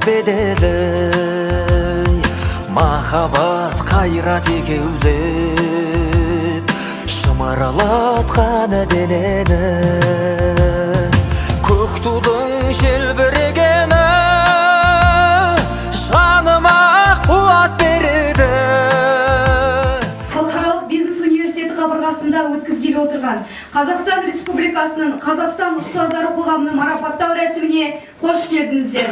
беделі, махаббат қайрат екеулеп шымырлатқан денені. Көк тудың желбірегені жаныма қуат береді. Халықаралық бизнес университеті қабырғасында өткізгелі отырған Қазақстан Республикасының Қазақстан ұстаздары қоғамының марапаттау рәсіміне қош келдіңіздер.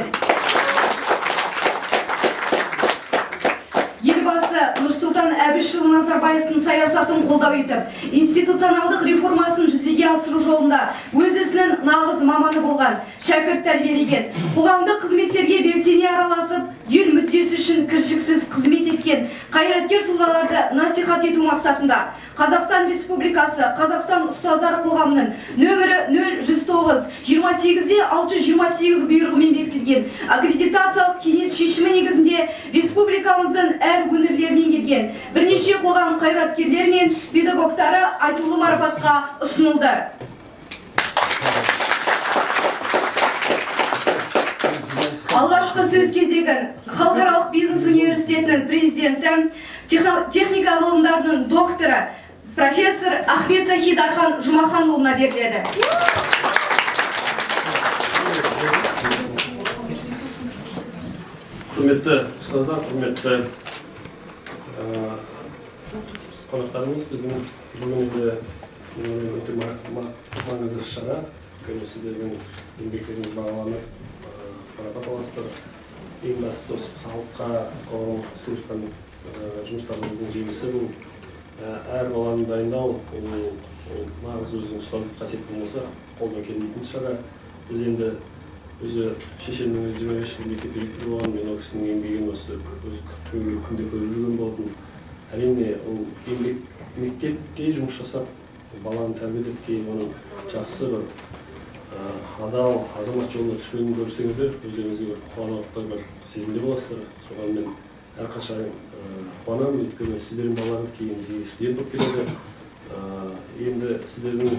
Елбасы Нұрсұлтан Әбішұлы Назарбаевтың саясатын қолдау етіп, институционалдық реформасын жүзеге асыру жолында өз ісінің нағыз маманы болған, шәкірт тәрбиелеген, қоғамдық қызметтерге белсене араласып, ел мүддесі үшін кіршіксіз қызмет еткен қайраткер тұлғаларды насихат ету мақсатында Қазақстан Республикасы Қазақстан ұстаздары қоғамының нөмірі 0109 28-де 628 бұйрығымен бекітілген аккредитациялық кеңес шешімі негізінде республикамыздың әр өңірлерінен келген бірнеше қоғам қайраткерлері мен педагогтары айтулы марапатқа ұсынылды. Алғашқы сөз кезегін Халықаралық бизнес университетінің президенті, техника ғылымдарының докторы, профессор Ахмет Захид Архан Жұмаханұлына беріледі. Құрметті ұстаздар, құрметті қонақтарымыз, біздің бүгін енді өте маңызды шара. Өйткені сіздердің еңбектеріңіз бағаланып, марапат аласыздар. Ең бастысы осы халыққа, қоғамға істеп жатқан жұмыстарыңыздың жемісі бұл. Әр баланы дайындау, ол нағыз өзінің ұстаздық қасиеті болмаса, қолдан келмейтін шара. Біз енді өзі шешемнің өзі 25 жыл мектеп директоры болған, мен ол кісінің еңбегін осы өзі күнде көріп жүрген болатын. Әрине, ол еңбек мектепте жұмыс жасап, баланы тәрбиелеп, кейін оның жақсы бір адал азамат жолына түскенін көрсеңіздер, өздеріңізге бір қуанарлықтай бір сезімде боласыздар. Соған мен әрқашан қуанамын, өйткені сіздердің балаларыңыз кейін бізге студент болып келеді. Енді сіздердің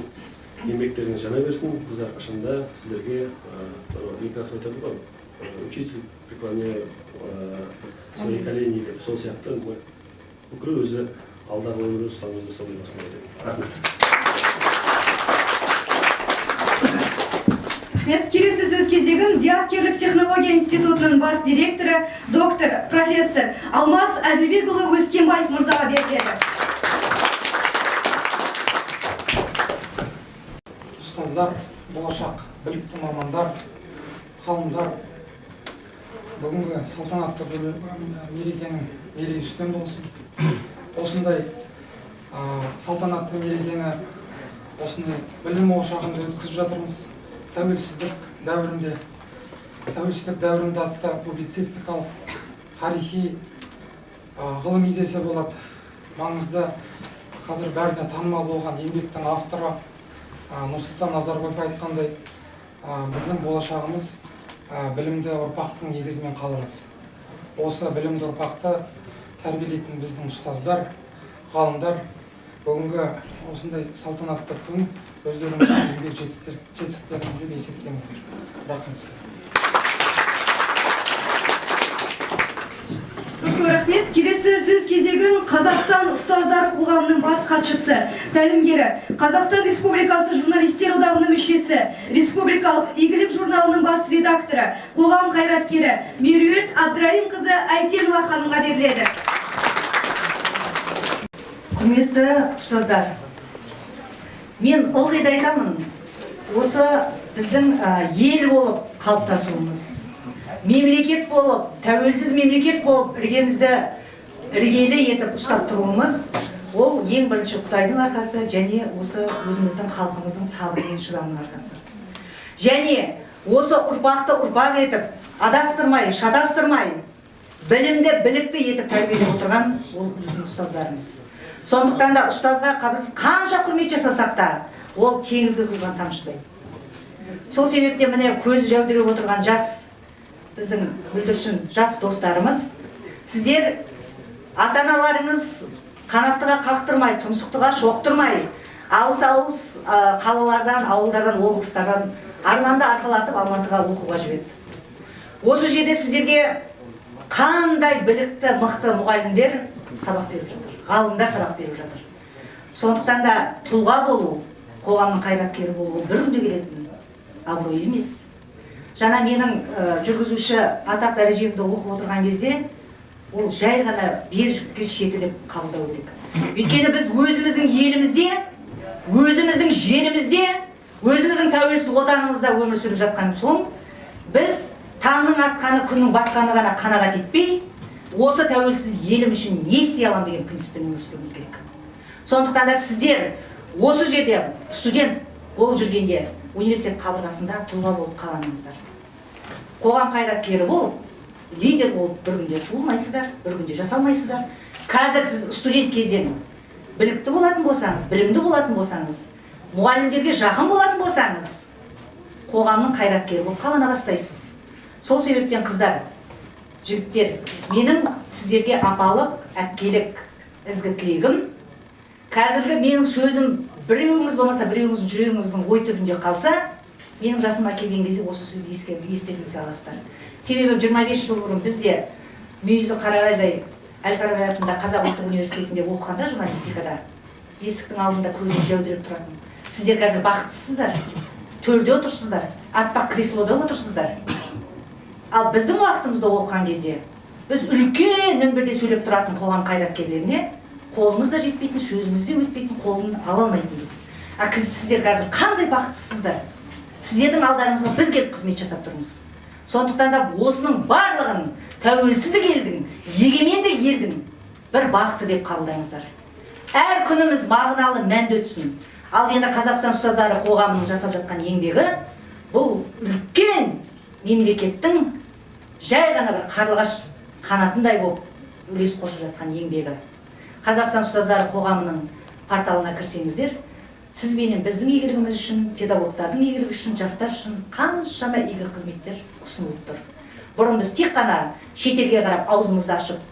еңбектеріңіз жана берсін. Біз әрқашанда сіздерге, Некрасов айтады ғой, учитель преклоняю свои колени деп, сол сияқты бүкіл өзі алдағы өмір ұстазымыз да солай болсын деп айтамын. Рахмет. Рахмет. Келесі сөз кезегін Зияткерлік технология институтының бас директоры, доктор, профессор Алмас Әділбекұлы Өскенбаев мырзаға беріледі. Ұстаздар, болашақ білікті мамандар, ғалымдар, бүгінгі салтанатты мерекенің мерейі үстем болсын. Осындай салтанатты мерекені осындай білім ошағында өткізіп жатырмыз. Тәуелсіздік дәуірінде, тәуелсіздік дәуірінде атты публицистикалық, тарихи, ғылыми десе болады, маңызды, қазір бәріне танымал болған еңбектің авторы, Нұрсұлтан Назарбаев айтқандай, біздің болашағымыз, білімді ұрпақтың негізімен қаланады. Осы білімді ұрпақты тәрбиелейтін біздің ұстаздар, ғалымдар, бүгінгі осындай салтанатты күн өздеріңіздің еңбек жетістіктеріңіз деп есептеңіздер. Рахмет сіздерге. Көп рахмет. Келесі сөз кезегін Қазақстан ұстаздар қоғамының бас хатшысы, тәлімгері, Қазақстан Республикасы Журналистер одағының мүшесі, Республикалық Игілік журналының бас редакторы, қоғам қайраткері Меруерт Абдраимқызы Әйтенова ханымға беріледі. Құрметті ұстаздар, мен ылғи да айтамын, осы біздің ел болып қалыптасуымыз, мемлекет болып, тәуелсіз мемлекет болып іргемізді іргелі етіп ұстап тұруымыз, ол ең бірінші Құдайдың арқасы және осы өзіміздің халқымыздың сабыры мен шыдамының арқасы. Және осы ұрпақты ұрпақ етіп, адастырмай, шатастырмай, білімді, білікті етіп тәрбиелеп отырған ол біздің ұстаздарымыз. Сондықтан да ұстазға біз қанша құрмет жасасақ та, ол теңізге құйған тамшыдай. Сол себептен міне көзі жәудіреп отырған жас біздің бүлдіршін жас достарымыз, сіздер ата-аналарыңыз қанаттыға қақтырмай, тұмсықтыға шоқтырмай, алыс-алыс қалалардан, ауылдардан, облыстардан арманды арқалатып Алматыға оқуға жіберді. Осы жерде сіздерге қандай білікті, мықты мұғалімдер сабақ беріп жатыр, ғалымдар сабақ беріп жатыр. Сондықтан да тұлға болу, қоғамның қайраткері болу бір күнде келетін абырой емес. Жаңа менің жүргізуші атақ дәрежемді оқып отырған кезде ол жай ғана бергі шеті деп қабылдау керек. Өйткені біз өзіміздің елімізде, өзіміздің жерімізде, өзіміздің тәуелсіз отанымызда өмір сүріп жатқан соң, біз таңның атқаны, күннің батқаны ғана қанағат етпей, осы тәуелсіз елім үшін не істей аламын деген принциппен өмір сүруіміз керек. Сондықтан да сіздер осы жерде студент болып жүргенде университет қабырғасында тұлға болып қаламыңыздар. Қоғам қайраткері болып, лидер болып бір күнде туылмайсыздар, бір күнде жасалмайсыздар. Қазір сіз студент кезден білікті болатын болсаңыз, білімді болатын болсаңыз, мұғалімдерге жақын болатын болсаңыз, қоғамның қайраткері болып қалана бастайсыз. Сол себептен қыздар, жігіттер, менің сіздерге апалық, әпкелік ізгі тілегім, қазіргі менің сөзім біреуіңіз болмаса біреуіңіздің жүрегіңіздің ой түбінде қалса, менің жасыма келген кезде осы сөзді естеріңізге аласыздар. Себебі 25 жыл бұрын бізде мүйізі қарағайдай Әл-Фараби атында Қазақ ұлттық университетінде оқығанда журналистикада есіктің алдында көзім жәудіреп тұратын. Сіздер қазір бақыттысыздар, төрде отырсыздар, аппақ креслода отырсыздар. Ал біздің уақытымызда оқыған кезде біз үлкен мінберде сөйлеп тұратын қоғам қайраткерлеріне қолымыз да жетпейтін, сөзіміз де өтпейтін, қолын ала алмайтынбыз. А сіздер қазір қандай бақыттысыздар? Сіздердің алдарыңызға біз келіп қызмет жасап тұрмыз. Сондықтан да осының барлығын тәуелсіздік елдің, егеменді елдің бір бақыты деп қабылдаңыздар. Әр күніміз мағыналы, мәнді өтсін. Ал енді Қазақстан ұстаздары қоғамының жасап жатқан еңбегі бұл үлкен мемлекеттің жай ғана бір қарлығаш қанатындай болып үлес қосып жатқан еңбегі. Қазақстан ұстаздары қоғамының порталына кірсеңіздер, сіз бенен біздің игілігіміз үшін, педагогтардың игілігі үшін, жастар үшін қаншама игі қызметтер ұсынылып тұр. Бұрын біз тек қана шетелге қарап аузымызды ашып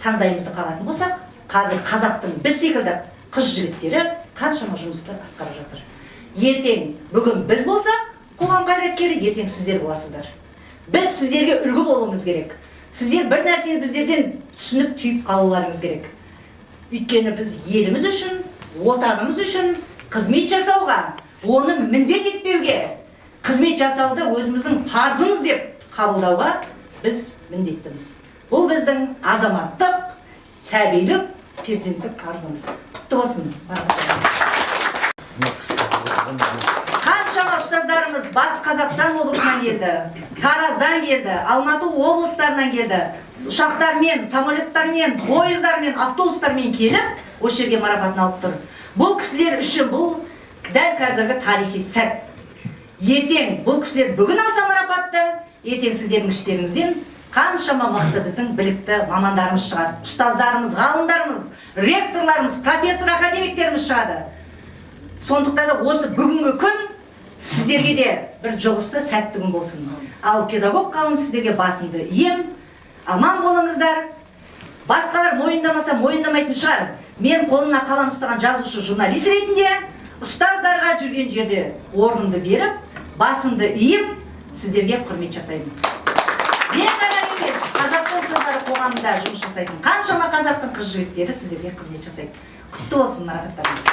таңдайымызды қағатын болсақ, қазір қазақтың біз секілді қыз жігіттері қаншама жұмысты атқарып жатыр. Ертең бүгін біз болсақ, қоғам қайраткері, ертең сіздер боласыздар. Біз сіздерге үлгі болуымыз керек. Сіздер бір нәрсені біздерден түсініп түйіп қалуларыңыз керек. Өйткені біз еліміз үшін, отанымыз үшін қызмет жасауға, оны міндет етпеуге, қызмет жасауды өзіміздің парызымыз деп қабылдауға біз міндеттіміз. Бұл біздің азаматтық, сәбилік, перзенттік парызымыз. Құтты болсын. Қаншама ұстаздарымыз Батыс Қазақстан облысынан келді, Тараздан келді, Алматы облыстарынан келді. Ұшақтармен, самолеттармен, пойыздармен, автобустармен келіп, осы жерге марапатын алып тұр. Бұл кісілер үшін бұл дәл қазіргі тарихи сәт. Ертең бұл кісілер бүгін алса марапатты, ертең сіздердің іштеріңізден қаншама мықты біздің білікті мамандарымыз шығады. Ұстаздарымыз, ғалымдарымыз, ректорларымыз, профессор, академиктеріміз шығады. Сондықтан да осы бүгінгі күн сіздерге де бір жұғысты сәтті күн болсын. Ал педагог қауым, сіздерге басымды ием, аман болыңыздар. Басқалар мойындамаса мойындамайтын шығар. Мен қолына қалам ұстаған жазушы, журналист ретінде ұстаздарға жүрген жерде орнымды беріп, басымды иіп, сіздерге құрмет жасаймын. Мен ғана емес, Қазақстан ұстаздары қоғамында жұмыс жасайтын қаншама қазақтың қыз жігіттері сіздерге қызмет жасайды. Құтты болсын марапаттарыңыз.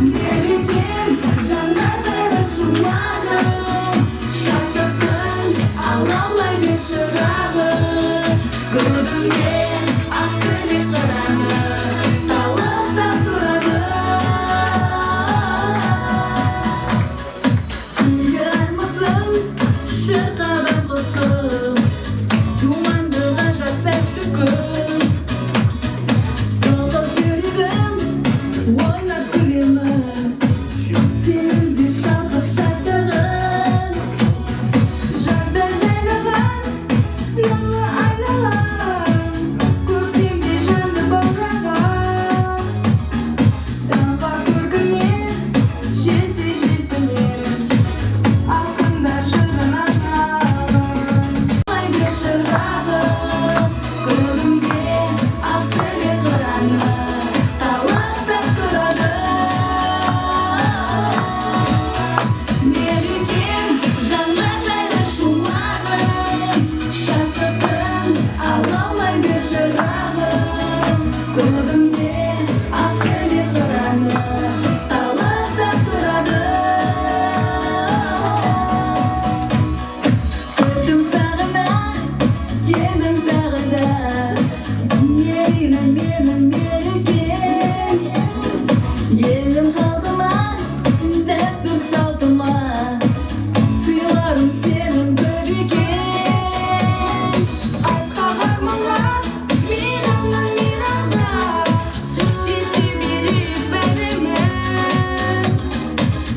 Мерекен жаңа жыры шуағын, шаттықтың алау.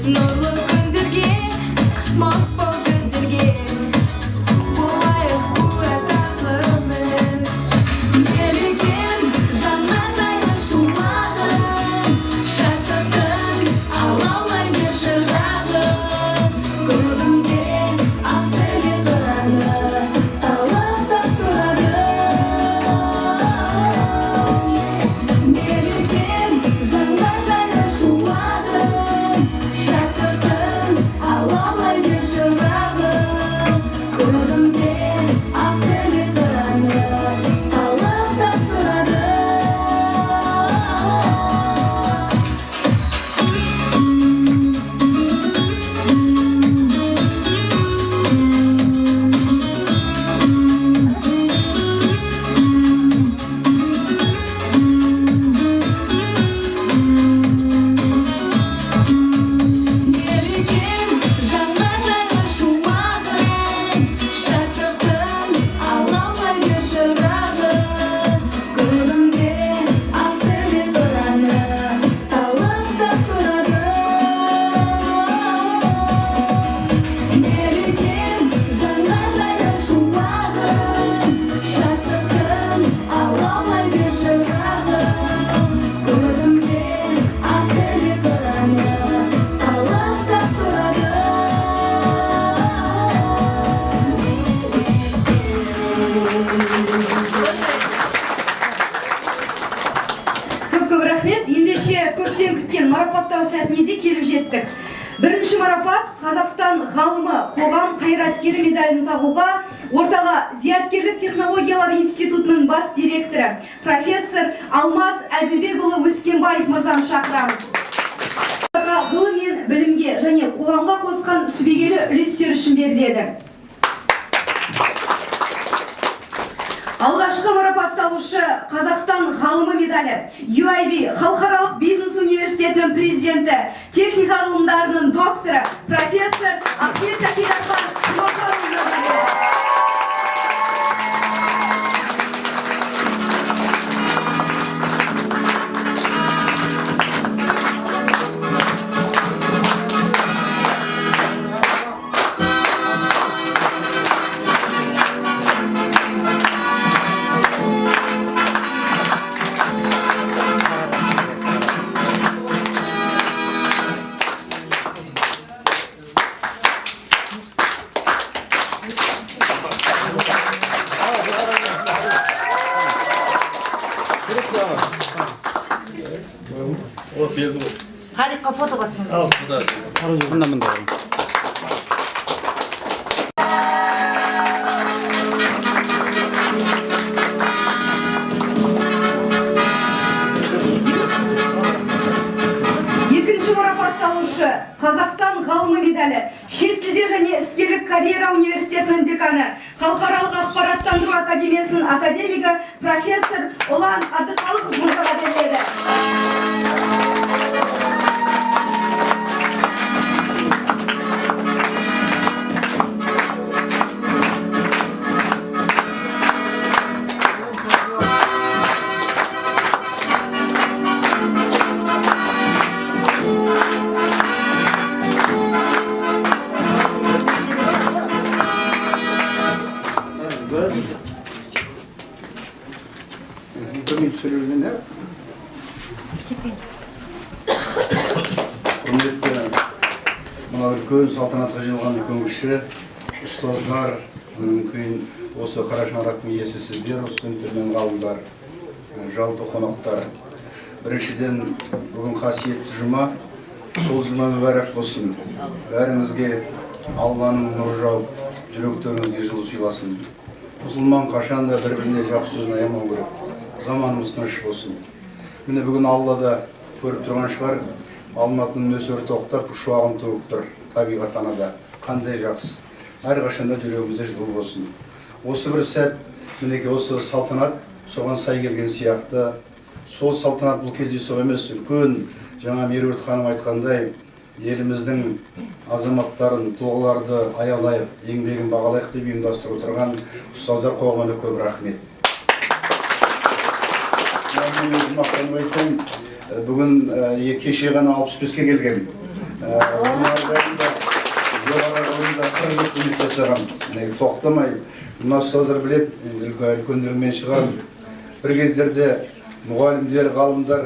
Нұрлы күндерге, мақпал күндерге, болайық куә тағымыз. Мерекем жанға жайлы шуағын, шаттықтың алаулай бер шырағын. Көгімде ақ тілек қыраны қалықтап тұрады. Мерекем жанға жайлы шуағын, шаттықтың алаулай бер шырағын. Көгімде ақ тілек қыраны қалықтап тұрады. Мерекем жанға жайлы шуағын, шаттықтың алаулай бер шырағын. Көгімде ақ тілек қыраны қалықтап тұрады. Мерекем жанға жайлы шуағын, шаттықтың алаулай бер шырағын. Көгімде ақ тілек қыраны қалықтап тұрады. Көп көп рахмет. Ендеше, көптен күткен марапаттау сәтіне де келіп жеттік. Бірінші марапат — Қазақстан ғалымы, қоғам қайраткері медалін тағуға ортаға Зияткерлік технологиялар институтының бас директоры, профессор Алмаз Әділбекұлы Өскенбаев мырзаны шақырамыз. Ғылым мен білімге және қоғамға қосқан сүбелі үлестері үшін беріледі. Алғашқы марапатталушы — Қазақстан ғалымы медалі, UIB халықаралық бизнес университетінің президенті, техника ғылымдарының докторы, профессор Ахмет Сахидархан Жұмаханұлына беріледі. О, берді ғой. Тарихқа фотоға түсіңіз. Ал, Мында, мында. Екінші марапатталушы — Қазақстан ғалымы медалі, шет тілдер және іскерлік карьера университетінің деканы, Халықаралық ақпараттандыру академиясының академигі, профессор Ұлан Әбдіхалықов мырзаға беріледі. Бір минут сөйлеумен, иә. Құрметті мына үлкен салтанатқа жиналған үлкен кіші ұстаздар, одан кейін осы қара шаңырақтың иесі сіздер, студенттер мен ғалымдар, жалпы қонақтар. Біріншіден, бүгін қасиетті жұма, сол жұма мүбәрак болсын. Бәріңізге Алланың нұры жауып, жүректеріңізге жылу сыйласын. Мұсылман қашан да бір біріне жақсы сөзін аямау керек. Заманымыз тыныш болсын. Міне, бүгін Алла да көріп тұрған шығар, Алматының нөсері тоқтап, шуағын төгіп тұр табиғат анада. Қандай жақсы. Әрқашанда жүрегімізде жылу болсын. Осы бір сәт, мінекей, осы салтанат соған сай келген сияқты. Сол салтанат бұл кездейсоқ емес, үлкен, жаңа Меруерт ханым айтқандай, еліміздің азаматтарын, тұлғаларды аялайық, еңбегін бағалайық деп ұйымдастырып отырған ұстаздар қоғамына көп рахмет. Мен өзім мақтанып айтайын, бүгін кеше ғана 65-ке келген. Оның жайында жоғары ғылымда 40 жыл қызмет жасаған. Міне, тоқтамай, мына ұстаздар біледі, енді үлкендермен шығамын. Бір кездерде мұғалімдер, ғалымдар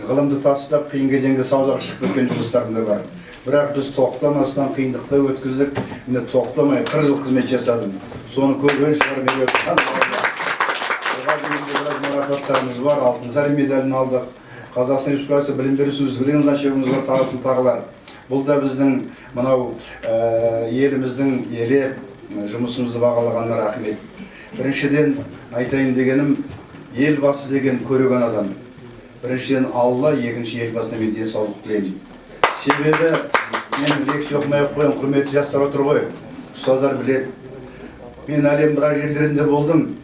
ғылымды тастап, қиын кезеңде саудаға шығып кеткен жолдастарым да бар. Бірақ біз тоқтамастан қиындықты өткіздік. Міне, тоқтамай 40 жыл қызмет жасадым. Соны көрген шығар мен өткен. Оған дейін де біраз марапаттарымыз бар. Алтынсарин медалін алдық. Қазақстан Республикасы білім беру үздігі деген значогымыз бар, тағысын тағылар. Бұл да біздің мынау еліміздің елеп жұмысымызды бағалағанына рахмет. Біріншіден айтайын дегенім, Елбасы деген көреген адам. Біріншіден Алла, екінші Елбасына мен денсаулық тілеймін. Себебі мен лекция оқымай ақ қояйын, құрметті жастар отыр ғой, ұстаздар біледі. Мен әлем біраз жерлерінде болдым.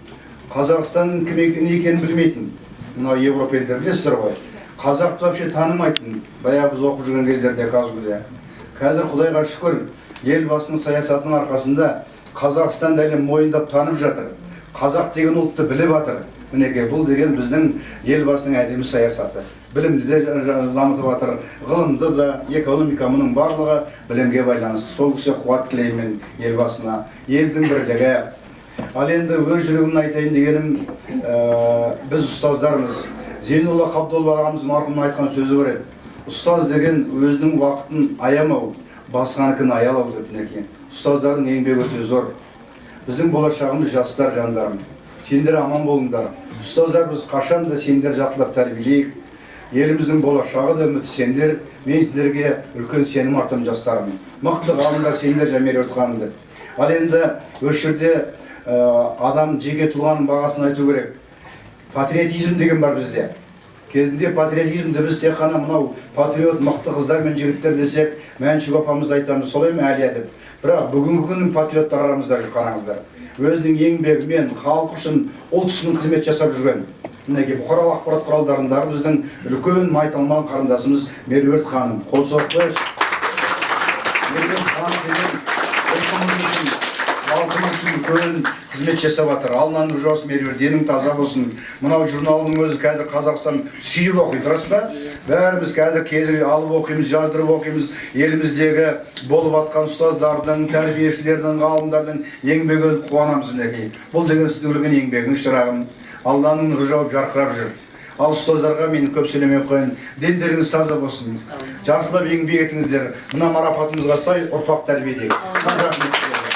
Қазақстанның кім екенін, не екенін білмейтін. Мынау Европа елдері, білесіздер ғой. Қазақты вообще танымайтын. Баяғы біз оқып жүрген кездерде КазГУ-де. Қазір Құдайға шүкір, Елбасының саясатының арқасында Қазақстанды әлем мойындап, танып жатыр. Қазақ деген ұлтты біліп жатыр. Мінекей, бұл деген біздің Елбасының әдемі саясаты. Білімді де дамытып жатыр, ғылымды да, экономика, мұның барлығы білімге байланысты. Сол кісіге қуат тілеймін, Елбасына, елдің бірлігі. Ал енді өз жүрегімнен айтайын дегенім, біз ұстаздармыз. Зейнолла Қабдолов ағамыз марқұмның айтқан сөзі бар еді. Ұстаз деген өзінің уақытын аямау, басқаныкін аялау деп. Мінекей. Ұстаздардың еңбегі өте зор. Біздің болашағымыз жастар, жандарым. Сендер аман болыңдар. Ұстаздар, біз қашан да сендер жақсылап тәрбиелейік. Еліміздің болашағы да үміті сендер. Мен сендерге үлкен сенім артамын, жастарым. Мықты ғалымдар сендер, Меруерт ханым деп. Ал енді осы жерде адам, жеке тұлғаның бағасын айту керек. Патриотизм деген бар бізде. Кезінде патриотизмді біз тек қана мынау патриот мықты қыздар мен жігіттер десек, Мәншүк апамызды айтамыз, солай ма, Әлия деп. Бірақ бүгінгі күннің патриоттары арамызда жүр, қараңыздар. Өзінің еңбегімен халық үшін, ұлт үшін қызмет жасап жүрген. Мінекей, бұқаралық ақпарат құралдарындағы біздің үлкен майталман қарындасымыз Меруерт ханым. Қол соғып қояйықшы. Меруерт ханым деген ұлтымыз үшін, халқымыз үшін үлкен қызмет жасап жатыр. Алланың нұры жаусын, Меруерт, денің таза болсын. Мынау журналдың өзі қазір Қазақстан сүйіп оқиды, рас па? Бәріміз қазір кезі алып оқимыз, жаздырып оқимыз. Еліміздегі болып жатқан ұстаздардың, тәрбиешілердің, ғалымдардың еңбегін қуанамыз, мінекей. Бұл деген сіздің үлкен еңбегіңіз, шырағым. Алланың нұры жауып, жарқырап жүр. Ал ұстаздарға мен көп сөйлемей қояйын. Дендеріңіз таза болсын. Жақсылап еңбек етіңіздер. Мына марапатымызға сай ұрпақ тәрбиелейік. Рахмет сіздерге.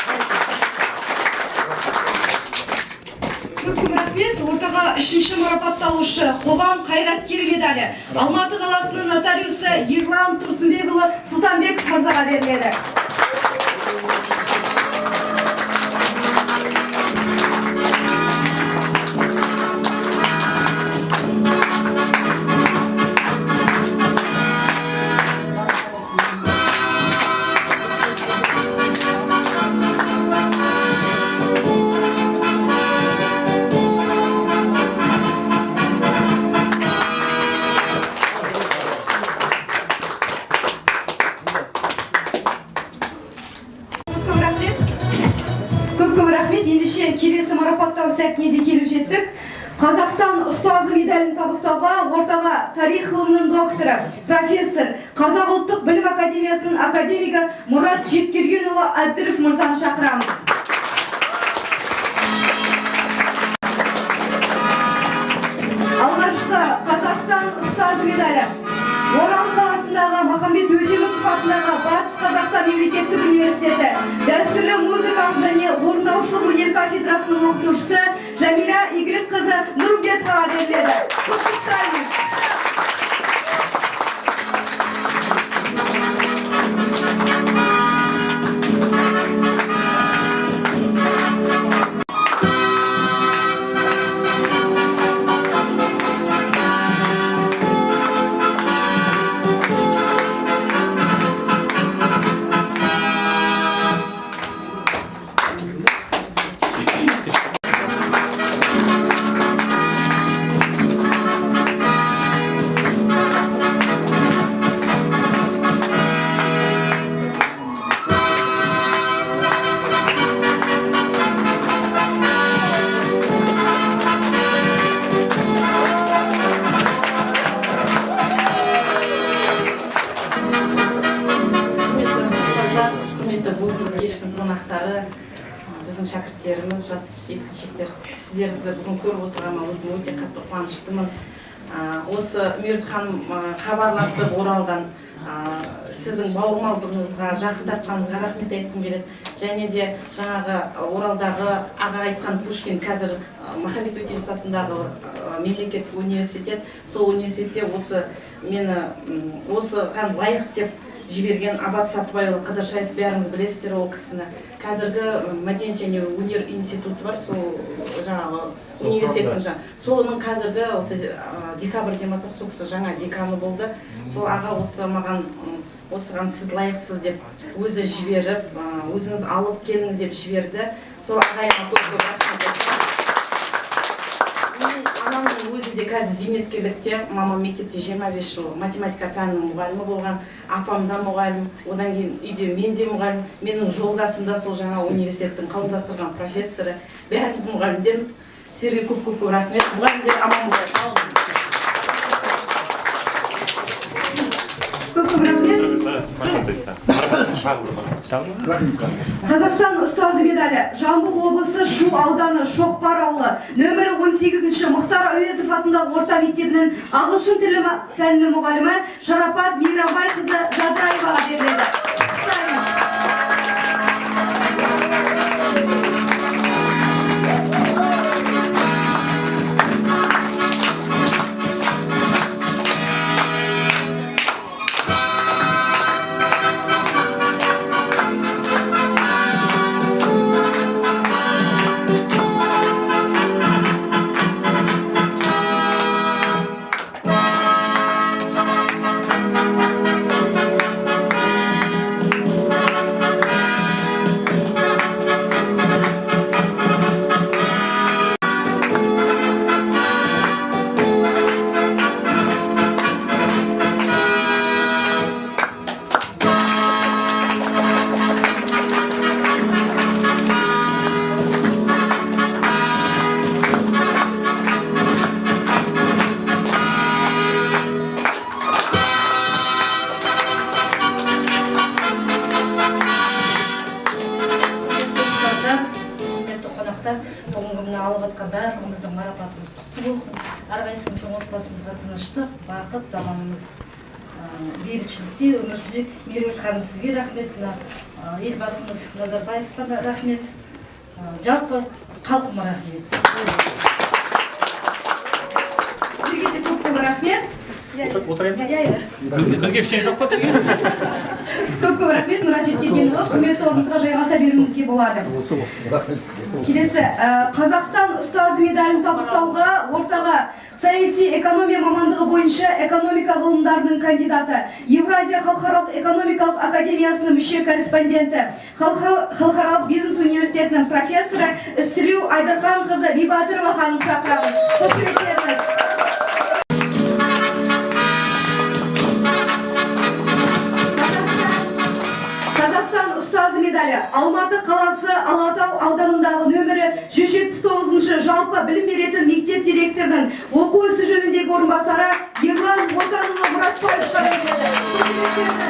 Көп көп рахмет. Ортаға үшінші марапатталушы, қоғам қайраткері медалі Алматы қаласының нотариусы Ерлан Тұрсынбекұлы Сұлтанбеков мырзаға беріледі. Көп көп рахмет. Көп көп рахмет. Ендеше келесі марапаттау сәтіне де келіп жеттік. Қазақстан ұстазы медалін табыстауға ортаға тарих ғылымының докторы, профессор, Қазақ ұлттық білім академиясының академигі Мұрат Жеткергенұлы Әбдіров мырзаны шақырамыз. Алғашқы Қазақстан ұстазы медалі Орал қаласындағы Махамбет Өтемісов атындағы Батыс Қазақстан мемлекеттік университеті дәстүрлі музыкалық және орындаушылық өнер кафедрасының оқытушысы Жәмила Игілікқызы Нұрымбетоваға беріледі. Құттықтаймыз. Құрметті бүгінгі кештің қонақтары, біздің шәкірттеріміз, жас жеткіншектер, сіздерді бүгін көріп отырғаныма өзім өте қатты қуаныштымын. Осы Меруерт ханым хабарласып Оралдан сіздің бауырмалдығыңызға, жақын тартқаныңызға рахмет айтқым келеді. Және де жаңағы Оралдағы аға айтқан Пушкин, қазір Махамбет Өтеміс атындағы мемлекеттік университет, сол университетте осы мені осыған лайық деп жіберген Абат Сатыбайұлы Қыдыршаев, бәріңіз білесіздер ол кісіні. Қазіргі мәдениет және өнер институты бар, сол жаңағы университеттің соның қазіргі осы декабрьден бастап сол кісі жаңа деканы болды. Сол аға осы маған осыған сіз лайықсыз деп өзі жіберіп, өзіңіз алып келіңіз деп жіберді. Сол ағайыма көп көп рахмет айтамын. Менің анамның өзі де қазір зейнеткерлікте, мамам мектепте 25 жыл математика пәнінің мұғалімі болған, апам да мұғалім, одан кейін үйде мен де мұғалім, менің жолдасым да сол жаңа университеттің қауымдастырған профессоры, бәріміз мұғалімдерміз. Сіздерге көп көп көп рахмет. Мұғалімдер аман болайық. Көп көп рахмет. Қазақстан ұстазы медалі Жамбыл облысы Шу ауданы Шоқпар ауылы нөмірі 18-ші Мұхтар Әуезов атындағы орта мектебінің ағылшын тілі пәнінің мұғалімі Шарапат Мейрамбайқызы Жадыраеваға беріледі. Құттықтаймыз. Ұстаздар, құрметті қонақтар, бүгінгі мына алып жатқан барлығымыздың марапатымыз құтты болсын. Әрқайсымыздың отбасымызға тыныштық, бақыт, заманымыз бейбітшілікте өмір сүрейік. Меруерт ханым, сізге рахмет, мына Елбасымыз Назарбаевқа да рахмет, жалпы халқыма рахмет. Сізге де көп көп рахмет. Отырайын ба? Иә, иә. Бізге ештеңе жоқ па? Көп көп рахмет, Мұрат Жеткенұлы. Құрметті орныңызға жайғаса беруіңізге болады. Рахмет сізге. Келесі, Қазақстан ұстазы медалін табыстауға ортаға саяси экономия мамандығы бойынша экономика ғылымдарының кандидаты, Евразия халықаралық экономикалық академиясының мүше корреспонденті, халықаралық бизнес университетінің профессоры Ізтілеу Айдарханқызы Бибатырова ханым шақырамыз. Қошеметтеріңіз. Қазақстан ұстазы медалі Алматы қаласы Алатау ауданындағы нөмірі 179-шы жалпы білім беретін мектеп директорының оқу ісі жөніндегі орынбасары Ерлан Отанұлы Мұратбаевқа беріледі. Қошеметтеріңіз.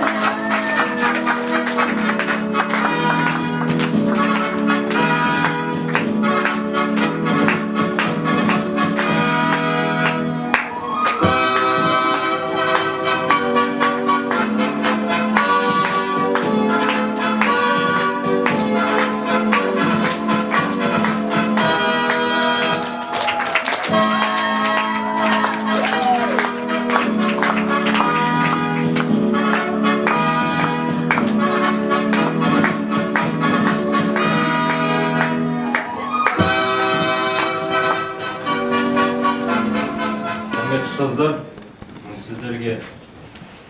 Құрметті ұстаздар, сіздерге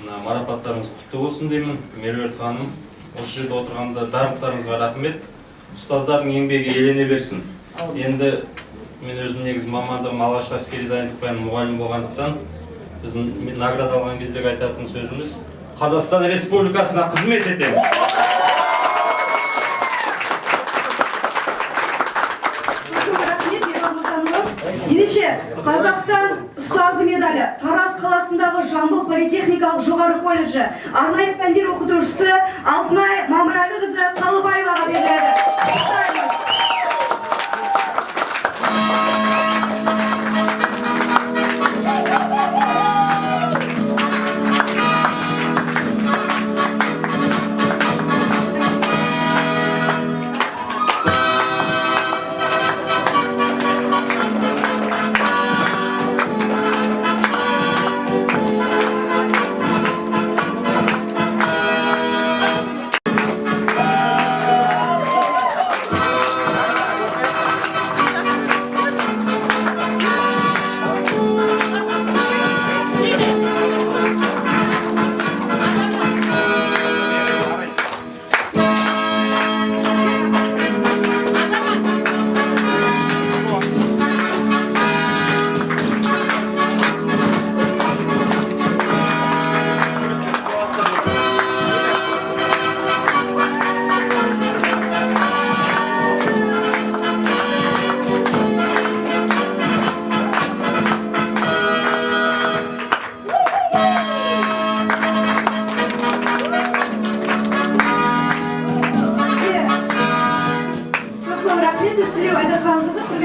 мына марапаттарыңыз құтты болсын деймін. Меруерт ханым, осы жерде отырғанда барлықтарыңызға рахмет. Ұстаздардың еңбегі елене берсін. Енді мен өзім негізі мамандығым алғашқы әскери дайындық пәнінің мұғалімі болғандықтан, біздің награда алған кездегі айтатын сөзіміз Қазақстан Республикасына қызмет етемін. Рахмет, Ерлан Отанұлы. Ендеше, Қазақстан ұстазы медалі Тараз қаласындағы Жамбыл политехникалық жоғары колледжі арнайы пәндер оқытушысы Алтынай Мамырәліқызы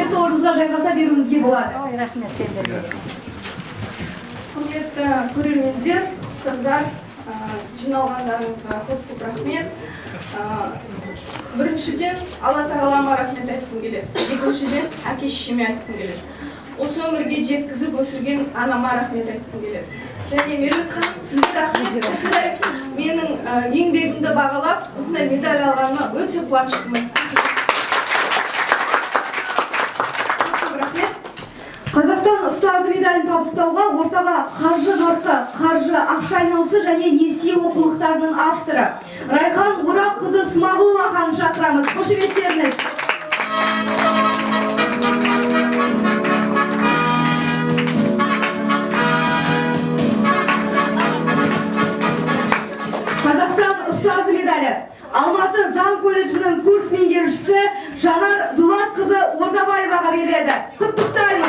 Құрметті орныңызға жайғаса беруіңізге болады. Рахмет сендерге. Құрметті көрермендер, ұстаздар, жиналғандарыңызға көп көп рахмет. Біріншіден, Алла тағалама рахмет айтқым келеді. Екіншіден, әке шешеме айтқым келеді. Осы өмірге жеткізіп өсірген анама рахмет айтқым келеді. Және Меруерт ханым, сізге рахмет. Осындай менің еңбегімді бағалап, осындай медаль алғаныма өте қуаныштымын. Көп рахмет. Қазақстан ұстазы медалін табыстауға ортаға қаржы нарқы, қаржы, ақша айналысы және несие оқулықтарының авторы Райхан Ораққызы Смағұлова ханым шақырамыз. Қошеметтеріңіз. Қазақстан ұстазы медалі Алматы заң колледжінің курс меңгерушісі Жанар Дулатқызы Ордабаеваға беріледі. Құттықтаймыз.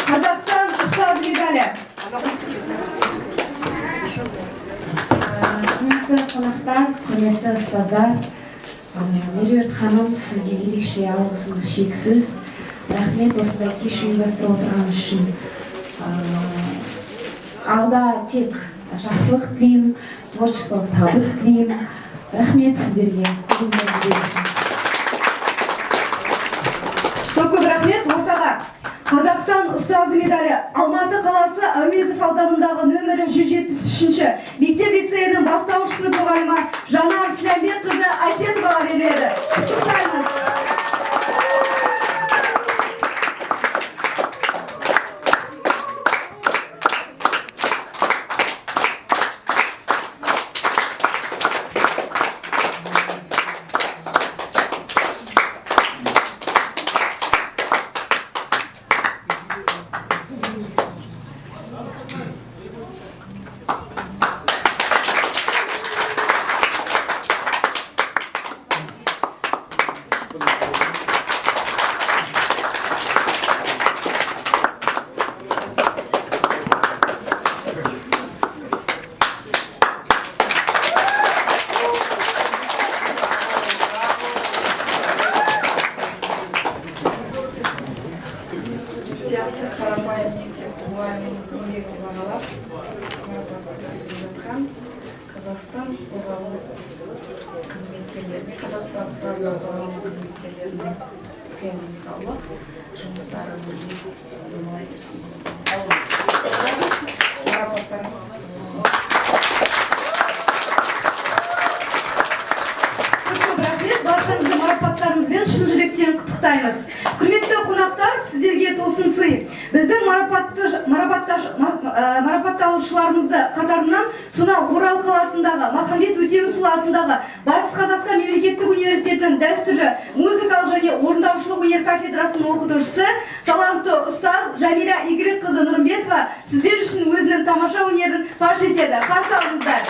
Қазақстан ұстаз медалі. Құрметті қонақтар, құрметті ұстаздар, Меруерт ханым, сізге ерекше алғысымыз шексіз. Рахмет осындай кеш ұйымдастырып отырған үшін. Алда тек жақсылық тілеймін, творчестволық табыс тілеймін. Рахмет сіздерге. Көп көп рахмет. Ортаға Қазақстан ұстазы медалі Алматы қаласы Әуезов ауданындағы нөмірі 173-ші мектеп лицейінің бастауыш сынып мұғалімі Жанар Сіләмбекқызы Әсетоваға беріледі. Құттықтаймыз. Қарапайым мектеп мұғалімінің еңбегін бағалап, марапат көрсетіп жатқан Қазақстан қоғамы қызметкерлеріне, Қазақстан ұстаздар қоғамы қызметкерлеріне үлкен денсаулық, жұмыстары өрлей берсін. Марапаттарыңыз құтты болсын. Көп көп рахмет. Баршаңызды марапаттарыңызбен шын жүректен құттықтаймыз. Құрметті қонақтар, сіздерге тосын сый. Біздің марапатталушыларымызды қатарынан сонау Орал қаласындағы Махамбет Өтемісұлы атындағы Батыс Қазақстан мемлекеттік университетінің дәстүрлі музыкалық және орындаушылық өнер кафедрасының оқытушысы, талантты ұстаз Жәмила Игілікқызы Нұрымбетова сіздер үшін өзінің тамаша өнерін паш етеді. Қарсы алыңыздар.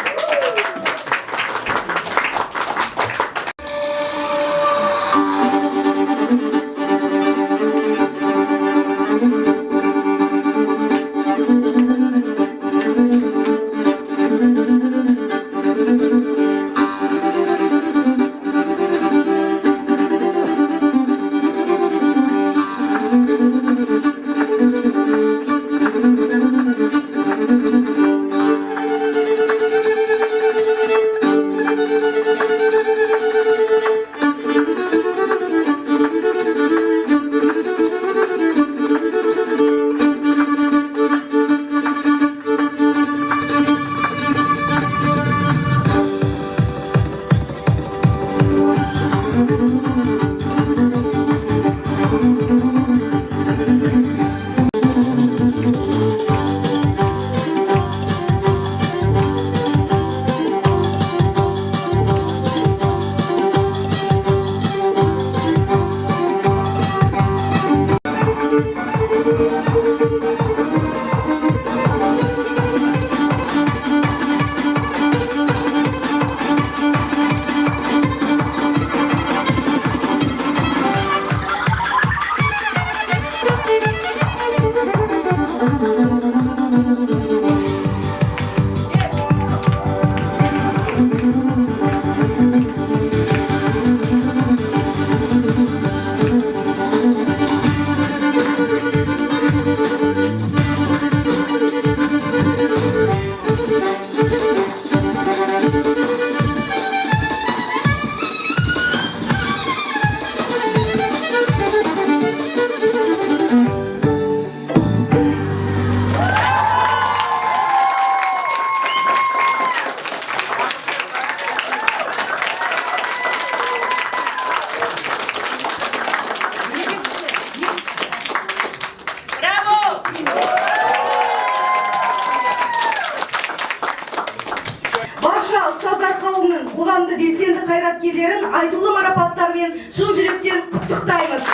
қауымының қоғамды белсенді қайраткерлерін айтулы марапаттармен шын жүректен құттықтаймыз.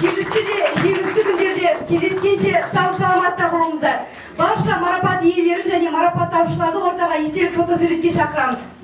Жемісті де жемісті күндерде кездескенше сау саламатта болыңыздар. Барша марапат иелерін және марапаттаушыларды ортаға естелік фотосуретке шақырамыз.